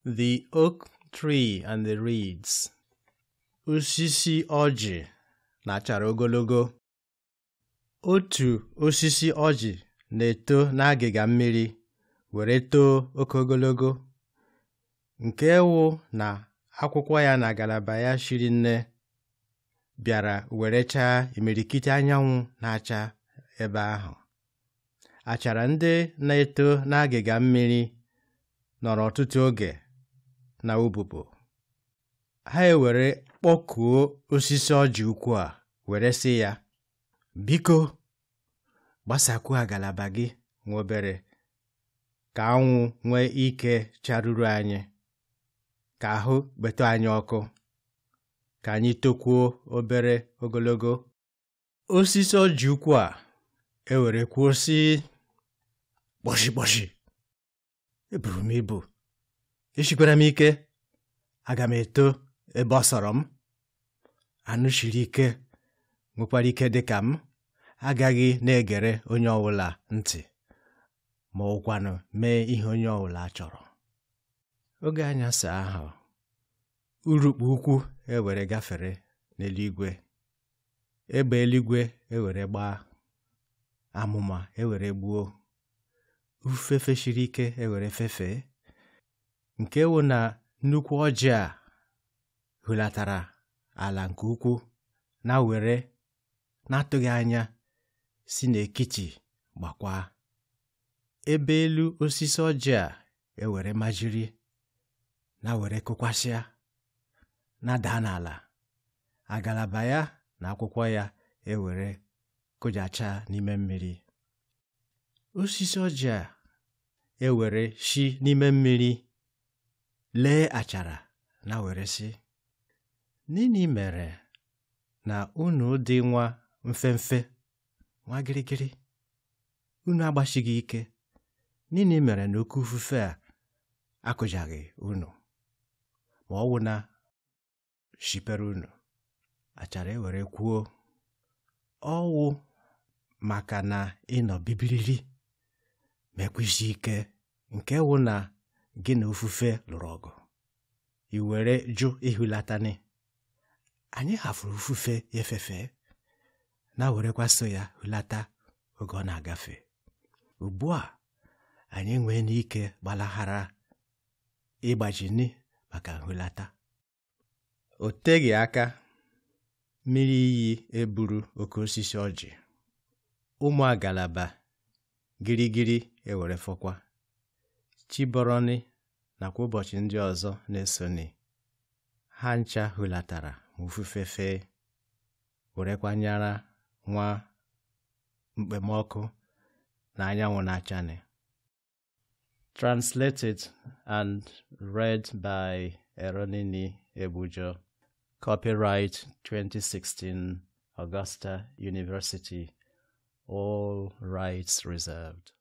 The Oak Tree and the Reeds. Osisi ọjị na-achara ogologo. Otu osisi ọjị na-eto n'agịga mmiri were too oke ogologo, nke wụ na akwụkwọ ya na ngalaba ya shiri nne bịara were chaa imirikiti anyanwụ na-acha ebe ahụ. Achara ndị na-eto n'agịga mmiri nọrọ ọtụtụ oge na ububo. Ha ewere kpọkuo osisi ọjị ukwu a were sị ya, biko gbasakwuo ngalaba gị nwa obere ka anwụ nwee ike charuru anyị, ka ahụ kpetụ anyị ọkụ, ka anyị tokwuo obere ogologo. Osisi ọjị ukwu a ewere kwuo sị, kpọshi kpọshi, eburu m ibu, eshikwara m ike, aga m eto ebe ọ sọrọ m. Anụ shiri ike nwekwara ike dịka m agaghị na-egere onye ọbụla ntị ma ọkwanụ mee ihe onye ọbụla chọrọ. Oge anyasị ahụ, urukpu ukwu ewere gafere n'eluigwe, egbe eluigwe ewere gbaa, amụma ewere gbuo, ufefe shiri ike ewere fefee, nke wụ na nnukwu ọjị a hulatara ala nke ukwu na were na-atụghị anya si n'ekiti gbakwaa. Ebe elu osisi ọjị a ewere majiri na were kụkwasịa na daa n'ala, agalaba ya na akwụkwọ ya ewere kụjacha n'ime mmiri. Osisi ọjị a ewere shi n'ime mmiri lee achara na were sị, nini mere na unu dị nwa mfemfe, nwa gịrịgịrị, unu agbasighị ike, nini mere na oke ufufe a akụjaghị unu, ma ọ wụ na shipere unu? Achara ewere kwuo, ọwụ maka na ị nọ bibiriri mekwisi ike, nke wụ na gị na ofufe lụrụ ọgụ, i were jụ ihulatani. Anyị hafuru ofufe efefe na werekwa so ya hulata oge ọ na-agafe. Ugbu a anyị enwee n'ike gbalahara ịgbajini maka nhulata. O teghị aka, mmiri iyi eburu oke osisi ọjị, ụmụ agalaba gịrịgịrị ewere fọkwa. Chi bọrọni nakwa ụbọchị ndị ọzọ na-esoni, ha ncha hulatara ma ufufe fee, werekwa nyara nwa mkpemọkụ na anyanwụ na-achani. Translated and read by Eronini Ebujo. Copyright 2016 Augusta University. All rights reserved.